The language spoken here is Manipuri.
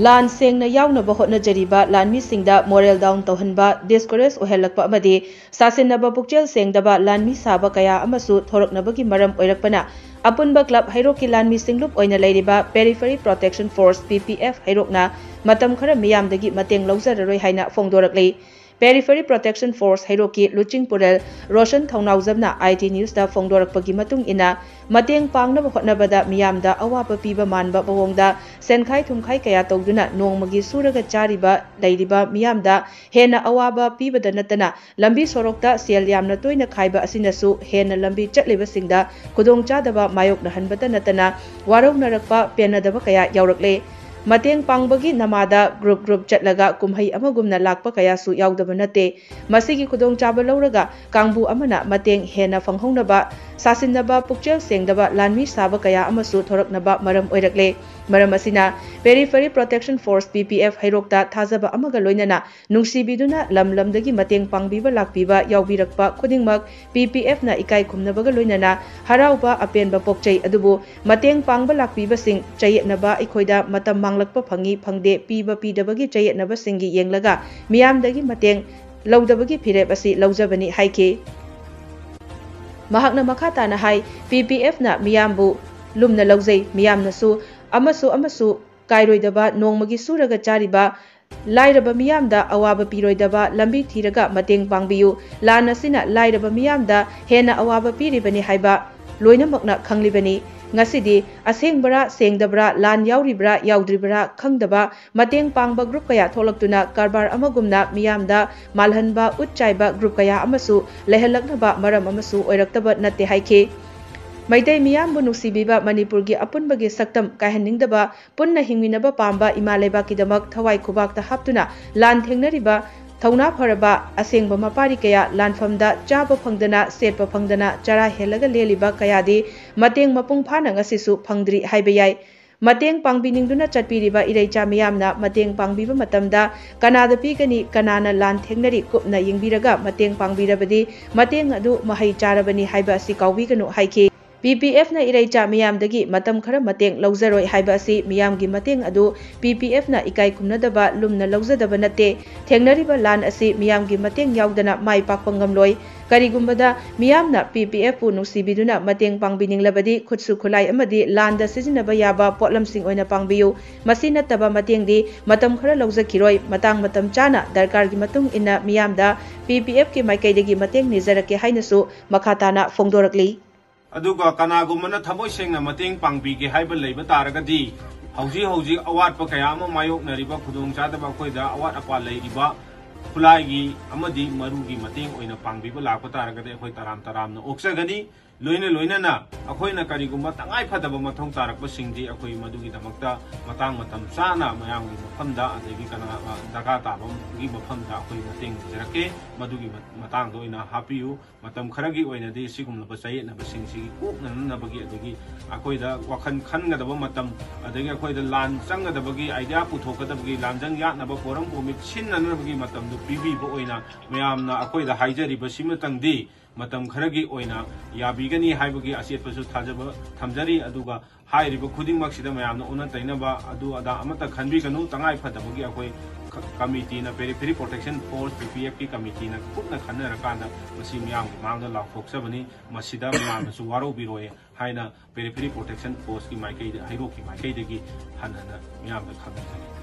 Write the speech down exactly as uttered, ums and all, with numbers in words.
ꯂꯥꯟ ꯁꯦꯡꯅ ꯌꯥꯎꯅꯕ ꯍꯣꯠꯅꯖꯔꯤꯕ ꯂꯥꯟꯃꯤꯁꯤꯡꯗ moral down ꯇꯧꯍꯟꯕ, discourage ꯑꯣꯏꯍꯜꯂꯛꯄ ꯑꯃꯗꯤ ꯁꯥꯁꯤꯟꯅꯕ ꯄꯨꯛꯆꯦꯜ ꯁꯦꯡꯗꯕ ꯂꯥꯟꯃꯤ ꯁꯥꯕ ꯀꯌꯥ ꯑꯃꯁꯨ ꯊꯣꯔꯛꯅꯕꯒꯤ ꯃꯔꯝ ꯑꯣꯏꯔꯛꯄꯅ, ꯑꯄꯨꯟꯕ club ꯍꯩꯔꯣꯛꯀꯤ ꯂꯥꯟꯃꯤ ꯁꯤꯡꯂꯨꯞ ꯑꯣꯏꯅ ꯂꯩꯔꯤꯕ Periphery Protection Force, P P F, ꯍꯩꯔꯣꯛꯅ ꯃꯇꯝ ꯈꯔ ꯃꯤꯌꯥꯝꯗꯒꯤ ꯃꯇꯦꯡ ꯂꯧꯖꯔꯔꯣꯏ ꯍꯥꯏꯅ ꯐꯣꯡꯗꯣꯔꯛꯂꯤ꯫ Periphery Protection Force ꯍꯩꯔꯣꯛꯀꯤ ꯂꯨꯆꯤꯡ ꯄꯨꯔꯦꯜ Roshan ꯊꯧꯅꯥꯎꯖꯝꯅ I T News ꯇ ꯐꯣꯡꯗꯣꯔꯛꯄꯒꯤ ꯃꯇꯨꯡ ꯏꯟꯅ, ꯃꯇꯦꯡ ꯄꯥꯡꯅꯕ ꯍꯣꯠꯅꯕꯗ ꯃꯤꯌꯥꯝꯗ ꯑꯋꯥꯕ ꯄꯤꯕ ꯃꯥꯟꯕ ꯃꯑꯣꯡꯗ ꯁꯦꯟꯈꯥꯏ ꯊꯨꯝꯈꯥꯏ ꯀꯌꯥ ꯇꯧꯗꯨꯅ ꯅꯣꯡꯃꯒꯤ ꯁꯨꯔꯒ ꯆꯥꯔꯤꯕ ꯂꯩꯔꯤꯕ ꯃꯤꯌꯥꯝꯗ ꯍꯦꯟꯅ ꯑꯋꯥꯕ ꯄꯤꯕꯗ ꯅꯠꯇꯅ, ꯂꯝꯕꯤ ꯁꯣꯔꯣꯛꯇ ꯁꯦꯜ ꯌꯥꯝꯅ ꯇꯣꯏꯅ ꯈꯥꯏꯕ ꯑꯁꯤꯅꯁꯨ ꯍꯦꯟꯅ ꯂꯝꯕꯤ ꯆꯠꯂꯤꯕꯁꯤꯡꯗ ꯈꯨꯗꯣꯡꯆꯥꯗꯕ ꯃꯥꯌꯣꯛꯅꯍꯟꯕꯇ ꯅꯠꯇꯅ ꯋꯥꯔꯧꯅꯔꯛꯄ, ꯄꯦꯟꯅꯗꯕ ꯀꯌꯥ ꯌꯥꯎꯔꯛꯂꯦ꯫ ꯃꯇꯦꯡ ꯄꯥꯡꯕꯒꯤ ꯅꯃꯥꯗ group group ꯆꯠꯂꯒ ꯀꯨꯝꯍꯩ ꯑꯃꯒꯨꯝꯅ ꯂꯥꯛꯄ ꯀꯌꯥꯁꯨ ꯌꯥꯎꯗꯕ ꯅꯠꯇꯦ꯫ ꯃꯁꯤꯒꯤ ꯈꯨꯗꯣꯡꯆꯥꯕ ꯂꯧꯔꯒ ꯀꯥꯡꯕꯨ ꯑꯃꯅ ꯃꯇꯦꯡ ꯍꯦꯟꯅ ꯐꯪꯍꯧꯅꯕ ꯁꯥꯁꯤꯟꯅꯕ, ꯄꯨꯛꯆꯦꯜ ꯁꯦꯡꯗꯕ ꯂꯥꯟꯃꯤ ꯁꯥꯕ ꯀꯌꯥ ꯑꯃꯁꯨ ꯊꯣꯔꯛꯅꯕ ꯃꯔꯝ ꯑꯣꯏꯔꯛꯂꯦ꯫ ꯃꯔꯝ ꯑꯁꯤꯅ, Periphery Protection Force, P P F, ꯍꯩꯔꯣꯛꯇ ꯊꯥꯖꯕ ꯑꯃꯒ ꯂꯣꯏꯅꯅ ꯅꯨꯡꯁꯤꯕꯤꯗꯨꯅ ꯂꯝ ꯂꯝꯗꯒꯤ ꯃꯇꯦꯡ ꯄꯥꯡꯕꯤꯕ ꯂꯥꯛꯄꯤꯕ ꯌꯥꯎꯕꯤꯔꯛꯄ ꯈꯨꯗꯤꯡꯃꯛ P P F ꯅ ꯏꯀꯥꯏ ꯈꯨꯝꯅꯕꯒ ꯂꯣꯏꯅꯅ ꯍꯔꯥꯎꯕ ꯑꯄꯦꯟꯕ ꯄꯣꯛꯆꯩ꯫ ꯑꯗꯨꯕꯨ ꯃꯇꯦꯡ ꯄꯥꯡꯕ ꯂꯥꯛꯄꯤꯕꯁꯤꯡ ꯆꯌꯦꯠꯅꯕ ꯑꯩꯈꯣꯏꯗ ꯃꯇꯝ ꯃꯥꯡꯂꯛꯄ ꯐꯪꯏ ꯐꯪꯗꯦ, ꯄꯤꯕ ꯄꯤꯗꯕꯒꯤ ꯆꯌꯦꯠꯅꯕꯁꯤꯡꯒꯤ ꯌꯦꯡꯂꯒ ꯃꯤꯌꯥꯝꯗꯒꯤ ꯃꯇꯦꯡ ꯂꯧꯗꯕꯒꯤ ꯐꯤꯔꯦꯞ ꯑꯁꯤ ꯂꯧꯖꯕꯅꯤ ꯍꯥꯏꯈꯤ꯫ ꯃꯍꯥꯛꯅ ꯃꯈꯥ ꯇꯥꯅ ꯍꯥꯏ, P P F ꯅ ꯃꯤꯌꯥꯝꯕꯨ ꯂꯨꯝꯅ ꯂꯧꯖꯩ, ꯃꯤꯌꯥꯝꯅꯁꯨ ꯑꯃꯁꯨ ꯑꯃꯁꯨ ꯀꯥꯏꯔꯣꯏꯗꯕ, ꯅꯣꯡꯃꯒꯤ ꯁꯨꯔꯒ ꯆꯥꯔꯤꯕ ꯂꯥꯏꯔꯕ ꯃꯤꯌꯥꯝꯗ ꯑꯋꯥꯕ ꯄꯤꯔꯣꯏꯗꯕ ꯂꯝꯕꯤ ꯊꯤꯔꯒ ꯃꯇꯦꯡ ꯄꯥꯡꯕꯤꯌꯨ꯫ ꯂꯥꯟ ꯑꯁꯤꯅ ꯂꯥꯏꯔꯕ ꯃꯤꯌꯥꯝꯗ ꯍꯦꯟꯅ ꯑꯋꯥꯕ ꯄꯤꯔꯤꯕꯅꯤ ꯍꯥꯏꯕ ꯂꯣꯏꯅꯃꯛꯅ ꯈꯪꯂꯤꯕꯅꯤ꯫ ꯉꯁꯤꯗꯤ ꯑꯁꯦꯡꯕꯔꯥ ꯁꯦꯡꯗꯕ꯭ꯔꯥ, ꯂꯥꯟ ꯌꯥꯎꯔꯤꯕ꯭ꯔꯥ ꯌꯥꯎꯗ꯭ꯔꯤꯕ꯭ꯔꯥ ꯈꯪꯗꯕ, ꯃꯇꯦꯡ ꯄꯥꯡꯕ group ꯀꯌꯥ ꯊꯣꯛꯂꯛꯇꯨꯅ ꯀꯔꯕꯥꯔ ꯑꯃꯒꯨꯝꯅ ꯃꯤꯌꯥꯝꯗ ꯃꯥꯜꯍꯟꯕ, ꯎꯠ ꯆꯥꯏꯕ group ꯀꯌꯥ ꯑꯃꯁꯨ ꯂꯩꯍꯜꯂꯛꯅꯕ ꯃꯔꯝ ꯑꯃꯁꯨ ꯑꯣꯏꯔꯛꯇꯕ ꯅꯠꯇꯦ ꯍꯥꯏꯈꯤ꯫ ꯃꯩꯇꯩ ꯃꯤꯌꯥꯝꯕꯨ ꯅꯨꯡꯁꯤꯕꯤꯕ, ꯃꯅꯤꯄꯨꯔꯒꯤ ꯑꯄꯨꯟꯕꯒꯤ ꯁꯛꯇꯝ ꯀꯥꯏꯍꯟꯅꯤꯡꯗꯕ, ꯄꯨꯟꯅ ꯍꯤꯡꯃꯤꯟꯅꯕ ꯄꯥꯝꯕ ꯏꯃꯥ ꯂꯩꯕꯥꯛꯀꯤꯗꯃꯛ ꯊꯋꯥꯏ ꯈꯨꯕꯥꯛꯇ ꯍꯥꯞꯇꯨꯅ ꯂꯥꯟ ꯊꯦꯡꯅꯔꯤꯕ ꯊꯧꯅꯥ ꯐꯔꯕ ꯑꯁꯦꯡꯕ ꯃꯄꯥꯔꯤ ꯀꯌꯥ, ꯂꯥꯟꯐꯝꯗ ꯆꯥꯕ ꯐꯪꯗꯅ, ꯁꯦꯠꯄ ꯐꯪꯗꯅ ꯆꯔꯥ ꯍꯦꯜꯂꯒ ꯂꯦꯜꯂꯤꯕ ꯀꯌꯥꯗꯤ ꯃꯇꯦꯡ ꯃꯄꯨꯡ ꯐꯥꯅ ꯉꯁꯤꯁꯨ ꯐꯪꯗ꯭ꯔꯤ ꯍꯥꯏꯕ ꯌꯥꯏ꯫ ꯃꯇꯦꯡ ꯄꯥꯡꯕꯤꯅꯤꯡꯗꯨꯅ ꯆꯠꯄꯤꯔꯤꯕ ꯏꯔꯩꯆꯥ ꯃꯤꯌꯥꯝꯅ ꯃꯇꯦꯡ ꯄꯥꯡꯕꯤꯕ ꯃꯇꯝꯗ ꯀꯅꯥꯗ ꯄꯤꯒꯅꯤ, ꯀꯅꯥꯅ ꯂꯥꯟ ꯊꯦꯡꯅꯔꯤ, ꯀꯨꯞꯅ ꯌꯦꯡꯕꯤꯔꯒ ꯃꯇꯦꯡ ꯄꯥꯡꯕꯤꯔꯕꯗꯤ ꯃꯇꯦꯡ ꯑꯗꯨ ꯃꯍꯩ ꯆꯥꯔꯕꯅꯤ ꯍꯥꯏꯕ ꯑꯁꯤ ꯀꯥꯎꯕꯤꯒꯅꯨ ꯍꯥꯏꯈꯤ꯫ ꯄꯤ ꯄꯤ ꯑꯦꯐꯅ ꯏꯔꯩꯆꯥ ꯃꯤꯌꯥꯝꯗꯒꯤ ꯃꯇꯝ ꯈꯔ ꯃꯇꯦꯡ ꯂꯧꯖꯔꯣꯏ ꯍꯥꯏꯕ ꯑꯁꯤ ꯃꯤꯌꯥꯝꯒꯤ ꯃꯇꯦꯡ ꯑꯗꯨ ꯄꯤ ꯄꯤ ꯑꯦꯐꯅ ꯏꯀꯥꯏ ꯈꯨꯝꯅꯗꯕ ꯂꯨꯝꯅ ꯂꯧꯖꯗꯕ ꯅꯠꯇꯦ꯫ ꯊꯦꯡꯅꯔꯤꯕ ꯂꯥꯟ ꯑꯁꯤ ꯃꯤꯌꯥꯝꯒꯤ ꯃꯇꯦꯡ ꯌꯥꯎꯗꯅ ꯃꯥꯏ ꯄꯥꯛꯄ ꯉꯝꯂꯣꯏ꯫ ꯀꯔꯤꯒꯨꯝꯕꯗ ꯃꯤꯌꯥꯝꯅ ꯄꯤ ꯄꯤ ꯑꯦꯐꯄꯨ ꯅꯨꯡꯁꯤꯕꯤꯗꯨꯅ ꯃꯇꯦꯡ ꯄꯥꯡꯕꯤꯅꯤꯡꯂꯕꯗꯤ ꯈꯨꯠꯁꯨ ꯈꯨꯠꯂꯥꯏ ꯑꯃꯗꯤ ꯂꯥꯟꯗ ꯁꯤꯖꯤꯟꯅꯕ ꯌꯥꯕ ꯄꯣꯠꯂꯝꯁꯤꯡ ꯑꯣꯏꯅ ꯄꯥꯡꯕꯤꯌꯨ꯫ ꯃꯁꯤ ꯅꯠꯇꯕ ꯃꯇꯦꯡꯗꯤ ꯃꯇꯝ ꯈꯔ ꯂꯧꯖꯈꯤꯔꯣꯏ꯫ ꯃꯇꯥꯡ ꯃꯇꯝ ꯆꯥꯅ ꯗꯔꯀꯥꯔꯒꯤ ꯃꯇꯨꯡ ꯏꯟꯅ ꯃꯤꯌꯥꯝꯗ ꯄꯤ ꯄꯤ ꯑꯦꯐꯀꯤ ꯃꯥꯏꯀꯩꯗꯒꯤ ꯃꯇꯦꯡ ꯅꯤꯖꯔꯛꯀꯦ ꯍꯥꯏꯅꯁꯨ ꯃꯈꯥ ꯇꯥꯅ ꯐꯣꯡꯗꯣꯔꯛꯂꯤ꯫ ꯑꯗꯨꯒ ꯀꯅꯥꯒꯨꯝꯕꯅ ꯊꯃꯣꯏ ꯁꯦꯡꯅ ꯃꯇꯦꯡ ꯄꯥꯡꯕꯤꯒꯦ ꯍꯥꯏꯕ ꯂꯩꯕ ꯇꯥꯔꯒꯗꯤ, ꯍꯧꯖꯤꯛ ꯍꯧꯖꯤꯛ ꯑꯋꯥꯠꯄ ꯀꯌꯥ ꯑꯃ ꯃꯥꯌꯣꯛꯅꯔꯤꯕ, ꯈꯨꯗꯣꯡꯆꯥꯗꯕ, ꯑꯩꯈꯣꯏꯗ ꯑꯋꯥꯠ ꯑꯄꯥ ꯂꯩꯔꯤꯕ ꯈꯨꯠꯂꯥꯏꯒꯤ ꯑꯃꯗꯤ ꯃꯔꯨꯒꯤ ꯃꯇꯦꯡ ꯑꯣꯏꯅ ꯄꯥꯡꯕꯤꯕ ꯂꯥꯛꯄ ꯇꯥꯔꯒꯗꯤ ꯑꯩꯈꯣꯏ ꯇꯔꯥꯝ ꯇꯔꯥꯝꯅ ꯑꯣꯛꯆꯒꯅꯤ꯫ ꯂꯣꯏꯅ ꯂꯣꯏꯅꯅ ꯑꯩꯈꯣꯏꯅ ꯀꯔꯤꯒꯨꯝꯕ ꯇꯉꯥꯏ ꯐꯗꯕ ꯃꯊꯧ ꯇꯥꯔꯛꯄꯁꯤꯡꯗꯤ ꯑꯩꯈꯣꯏ ꯃꯗꯨꯒꯤꯗꯃꯛꯇ ꯃꯇꯥꯡ ꯃꯇꯝ ꯆꯥꯅ ꯃꯌꯥꯝꯒꯤ ꯃꯐꯝꯗ, ꯑꯗꯒꯤ ꯀꯅꯥ ꯗꯔꯀꯥꯔ ꯇꯥꯕꯒꯤ ꯃꯐꯝꯗ ꯑꯩꯈꯣꯏ ꯃꯇꯦꯡ ꯅꯤꯖꯔꯛꯀꯦ꯫ ꯃꯗꯨꯒꯤ ꯃꯇꯥꯡꯗ ꯑꯣꯏꯅ ꯍꯥꯞꯄꯤꯌꯨ꯫ ꯃꯇꯝ ꯈꯔꯒꯤ ꯑꯣꯏꯅꯗꯤ ꯁꯤꯒꯨꯝꯂꯕ ꯆꯌꯦꯠꯅꯕꯁꯤꯡꯁꯤ ꯀꯣꯛꯅꯅꯕꯒꯤ, ꯑꯗꯒꯤ ꯑꯩꯈꯣꯏꯗ ꯋꯥꯈꯜ ꯈꯟꯒꯗꯕ ꯃꯇꯝ, ꯑꯗꯒꯤ ꯑꯩꯈꯣꯏꯗ ꯂꯥꯟ ꯆꯪꯒꯗꯕꯒꯤ, ꯑꯥꯏꯗꯤꯌꯥ ꯄꯨꯊꯣꯛꯀꯗꯕꯒꯤ, ꯂꯥꯟꯖꯪ ꯌꯥꯠꯅꯕ ꯐꯣꯔꯝ ꯀꯣꯃꯤꯠ ꯁꯤꯟꯅꯅꯕꯒꯤ ꯃꯇꯝꯗꯨ ꯄꯤꯕꯤꯕ ꯑꯣꯏꯅ ꯃꯌꯥꯝꯅ ꯑꯩꯈꯣꯏꯗ ꯍꯥꯏꯖꯔꯤꯕꯁꯤꯃꯇꯪꯗꯤ ꯃꯇꯝ ꯈꯔꯒꯤ ꯑꯣꯏꯅ ꯌꯥꯕꯤꯒꯅꯤ ꯍꯥꯏꯕꯒꯤ ꯑꯆꯦꯠꯄꯁꯨ ꯊꯥꯖꯕ ꯊꯝꯖꯔꯤ꯫ ꯑꯗꯨꯒ ꯍꯥꯏꯔꯤꯕ ꯈꯨꯗꯤꯡꯃꯛꯁꯤꯗ ꯃꯌꯥꯝꯅ ꯑꯣꯟꯅ ꯇꯩꯅꯕ ꯑꯗꯨ ꯑꯗꯥ ꯑꯃꯠꯇ ꯈꯟꯕꯤꯒꯅꯨ꯫ ꯇꯉꯥꯏ ꯐꯗꯕꯒꯤ ꯑꯩꯈꯣꯏ ꯀ-, ꯀꯃꯤꯇꯤꯅ, Periphery Protection Force, ꯄꯤ ꯄꯤ ꯑꯦꯐꯀꯤ ꯀꯃꯤꯇꯤꯅ ꯀꯨꯞꯅ ꯈꯟꯅꯔꯀꯥꯟꯗ ꯃꯁꯤ ꯃꯤꯌꯥꯝꯒꯤ ꯃꯥꯡꯗ ꯂꯥꯎꯊꯣꯛꯆꯕꯅꯤ꯫ ꯃꯁꯤꯗ ꯃꯌꯥꯝꯅꯁꯨ ꯋꯥꯔꯧꯕꯤꯔꯣꯏ ꯍꯥꯏꯅ Periphery Protection Forceꯀꯤ ꯃꯥꯏꯀꯩꯗ, ꯍꯩꯔꯣꯛꯀꯤ ꯃꯥꯏꯀꯩꯗꯒꯤ ꯍꯟꯅ ꯍꯟꯅ ꯃꯤꯌꯥꯝꯗ ꯈꯪꯍꯟꯖꯔꯤ꯫